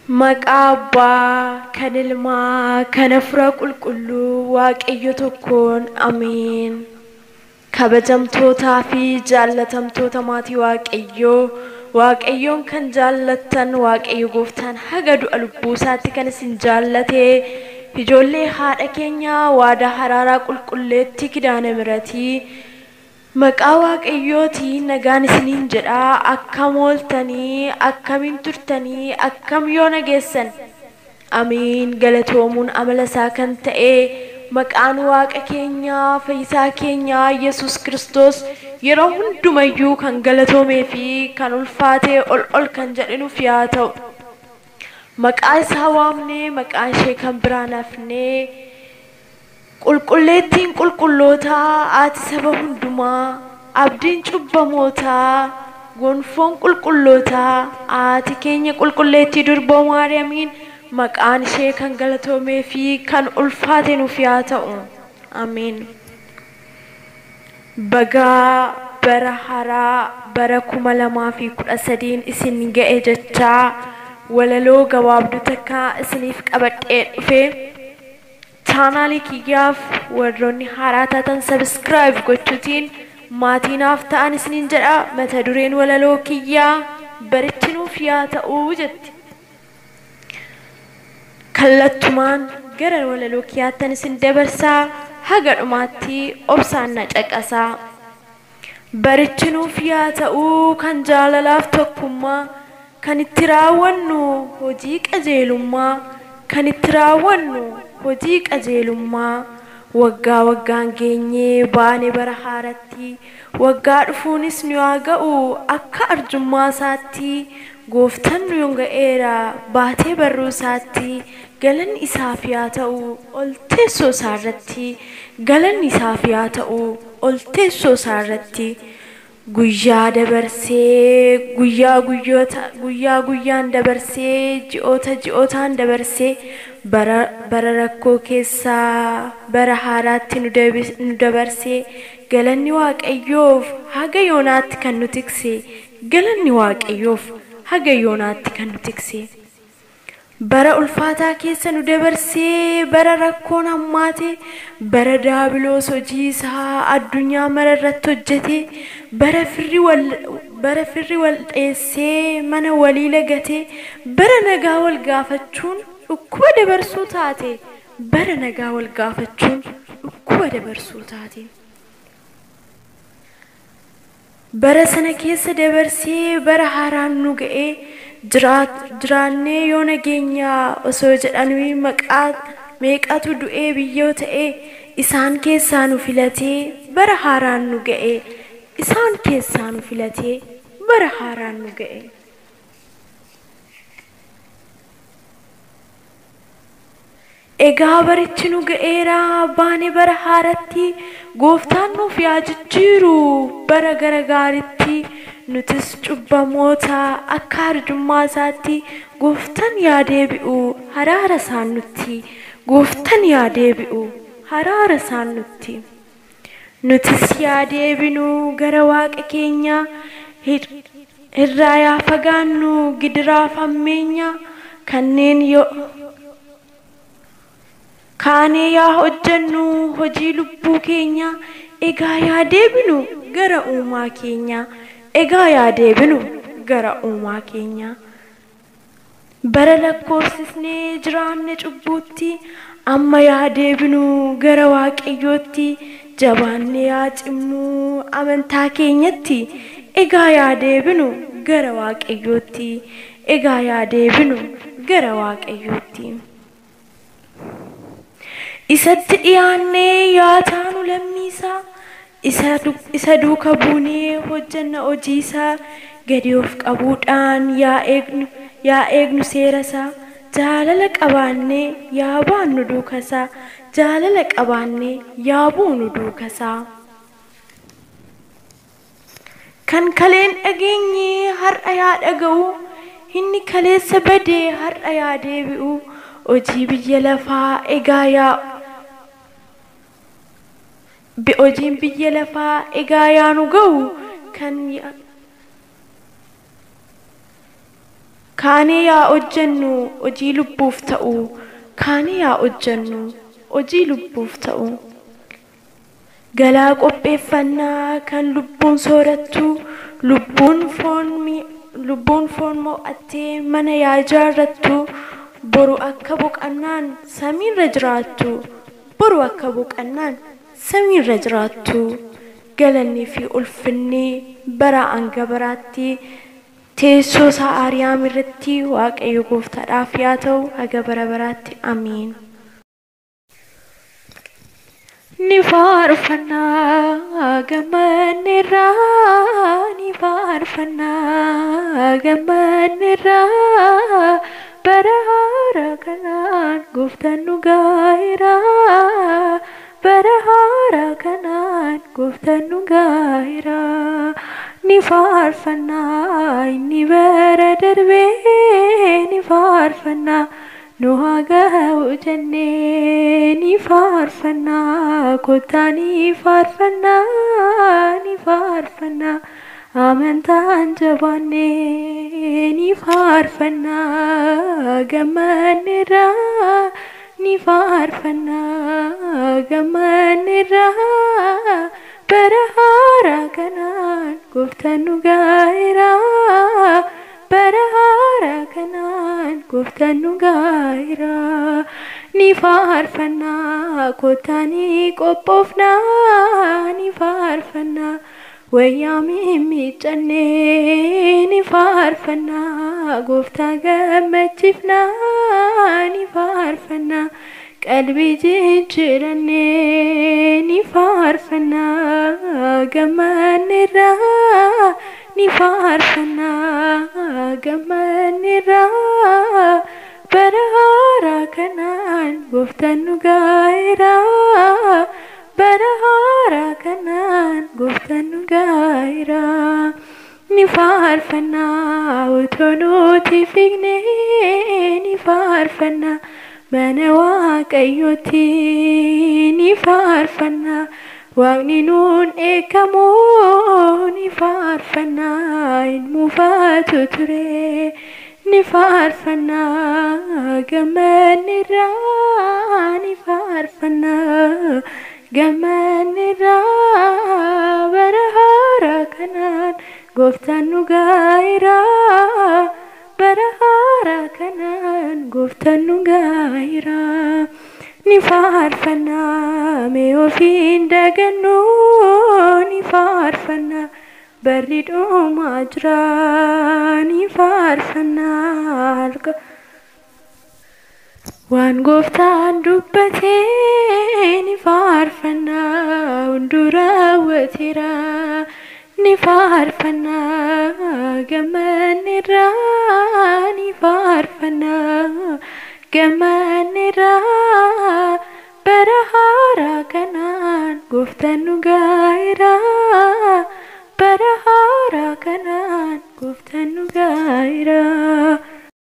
Maqaa Abbaa kan Ilmaa kan Hafuura Qulqulluu Waaqayyo tokkoon Ameen. Kabajamtootaa fi jaallatamtoota maatii Waaqayyoo, Waaqayyoon kan jaallattan, Waaqayyo gooftaan haga du'a lubbuu isaatti kan isin jaallate, ijoollee haadha keenyaa waadaa haraaraa qulqulleetti Kidaana Miratii, maqaa Waaqayyootiin nagaan isiniin jedha. Akkam ooltanii? Akkamiin turtanii? Akkam yoo nageessan? Amiin. Galatoomuun amala isaa kan ta'e maqaan Waaqa keenyaa fayyisaa keenyaa Yesus Kiristoos yeroo hundumayyuu kan galatoomee fi kan ulfaatee ol ol kan jedhinuuf yaa ta'u. Maqaa isaa waamnee maqaa ishee kan biraan hafnee, qulqulleettiin qulqullootaa, haati saba hundumaa, abdiin cubbamootaa, gonfoon qulqullootaa, haati keenya qulqulleettii durboo Maariyaamiin maqaan ishee kan galatoomee fi kan ulfaate nuuf yaa ta'u. Ameen. Bagaa bara haaraa bara 2013 isin ga'e jechaa walaloo gabaabduu takka isiniif qabadhee dhufe. Chaanaalii kiyyaaf warroonni haaraa taatan subscribe gochuutiin maatii naaf ta'an isiniin jedha. Mata dureen walaloo kiyyaa barichi nuuf yaa ta'u jetti. Kallattumaan gara walaloo kiyyaattan isin dabarsaa, haga dhumaatti obsaan na caqasaa. Barichi nuuf yaa ta'u kan jaalalaaf tokkummaa, kan itti raawwannu hojii qajeelummaa, kan itti raawwannu hojii qajeelummaa. Waggaa waggaan geenyee baane bara haaratti, waggaa dhufuunis nu haa ga'u akka arjummaa isaatti. Gooftaan nu ga'eera baatee barruu isaatti, galanni isaaf yaa ta'u ol teessoo isaa irratti, galanni isaaf yaa ta'u ol teessoo isaa irratti. Guyyaa dabarsee guyyaa guyyoota, guyyaa guyyaan dabarsee ji'oota ji'ootaan dabarsee, bara bara rakkoo keessaa bara haaraatti nu dabarsee, galanni Waaqayyoof haga yoonaatti kan nu tikse, galanni Waaqayyoof haga yoonaatti kan nu tikse. Bara ulfaataa keessa nu dabarsee, bara rakkoon hammaate, bara daabiloos hojii isaa addunyaa mara irratti hojjete, bara firri wal dheessee mana walii lagate, bara nagaa wal gaafachuun dhukkuba dabarsuu taate, bara nagaa wal gaafachuun dhukkuba dabarsuu taate. Bara sana keessa dabarsee bara haaraan nu ga'ee, jiraannee yoo nageenya osoo jedhanii maqaa meeqatu du'ee biyyoo ta'ee, isaan keessaa nu filatee bara haaraan nu ga'ee, isaan keessaa nu filatee bara haaraan nu ga'e. Egaa barichi nu ga'eera baane bara haaratti, gooftaan nuuf yaa jijjiiru bara gara gaariitti. Nutis cubbamoota akka arjummaa isaatti, gooftaan yaa deebi'u haraara isaan nutti, gooftaan yaa deebi'u haraara isaan nutti. Nutis yaa deebinu gara Waaqa keenyaa, irraa yaa fagaannu gidiraaf hammeenya, kanneen yoo kaanee yaa hojjennu hojii lubbuu keenya. Egaa yaa deebinu gara uumaa keenya, egaa yaa deebinu gara uumaa keenya. Bara lakkoofsisnee jiraanne cubbuutti, amma yaa deebinu gara Waaqayyootti. Jabaannee yaa cimnu amantaa keenyatti, egaa yaa deebinu gara Waaqayyootti, egaa yaa deebinu gara Waaqayyootti. Isatti dhiyaannee yaa taanu lammiisaa, isa duuka buunee hojjenna hojii isaa, gadi of qabuudhaan yaa eegnu seera isaa, jaalala qabaannee yaa baannu duuka isaa, jaalala qabaannee yaa buunu duuka isaa. Kan kaleen dhageenye har'a yaa dhaga'u, inni kaleessa badee har'a yaa deebi'u, hojii biyya lafaa egaa yaa hojiin biyya lafaa egaa yaa nu ga'u, kan Kaanee yaa hojjennu hojii lubbuuf ta'u. Kaanee yaa hojjennu hojii lubbuuf ta'u. Galaa qopheeffannaa kan lubbuun soorattu, lubbuun foon mo'attee mana yaa ijaarrattu, boru akka boqannaan samiirra jiraattu, boru akka boqannaan samiirra jiraattu. Galannii fi ulfinni bara hanga baraatti teessoo isaa Aariyaam irratti Waaqayyo gooftaadhaaf yaa ta'u haga bara baraatti. Amiin. Ni faarfannaa gammanneerraa, ni faarfannaa gammanneerraa, bara haaraa kanaan gooftaan nu gaa'eera, bara haaraa kanaan gooftaan nu gaa'eera. Ni faarfannaa inni bara darbee, ni faarfannaa nu haa ga'u jennee, ni faarfannaa kottaa, ni faarfannaa, ni faarfannaa amantaan jabaannee, ni faarfannaa gammanneerraa, ni faarfannaa gammanneerraa, bara haaraa kanaan gooftaan nu gaa'eera, bara haaraa kanaan gooftaan nu gaa'eera. Ni faarfannaa kottaa, ni qophoofnaa, ni faarfannaa wayyaa mimmiiccannee, ni faarfannaa gooftaa gammachiifnaa, ni faarfannaa qalbii jijjiirannee, ni faarfannaa gammanneerraa, ni faarfannaa gammanneerraa, bara haaraa kanaan gooftaan nu gaa'eera, bara haaraa kanaan gooftaan nu gaa'eera. Ni faarfannaa otoo nuti fiignee, ni faarfannaa mana Waaqayyooti, ni faarfannaa Waaqni nuun eekamu, ni faarfannaa hin mufaatu ture, ni faarfannaa gammanneerraa, ni faarfannaa gammanneerraa, bara haaraa kanaan gooftaan nu gaa'eera, bara haaraa kanaan gooftaan nu gaa'eera. Ni faarfannaa mee ofiin dagannu, ni faarfannaa barri dhumaa jira, ni faarfannaa waan gooftaan dubbatee, ni faarfannaa hunduu raawwateera, ni faarfannaa gammanneerraa, ni faarfannaa gammanneerraa, bara haaraa kanaan gooftaan nu gaa'eera, bara haaraa kanaan gooftaan nu gaa'eera.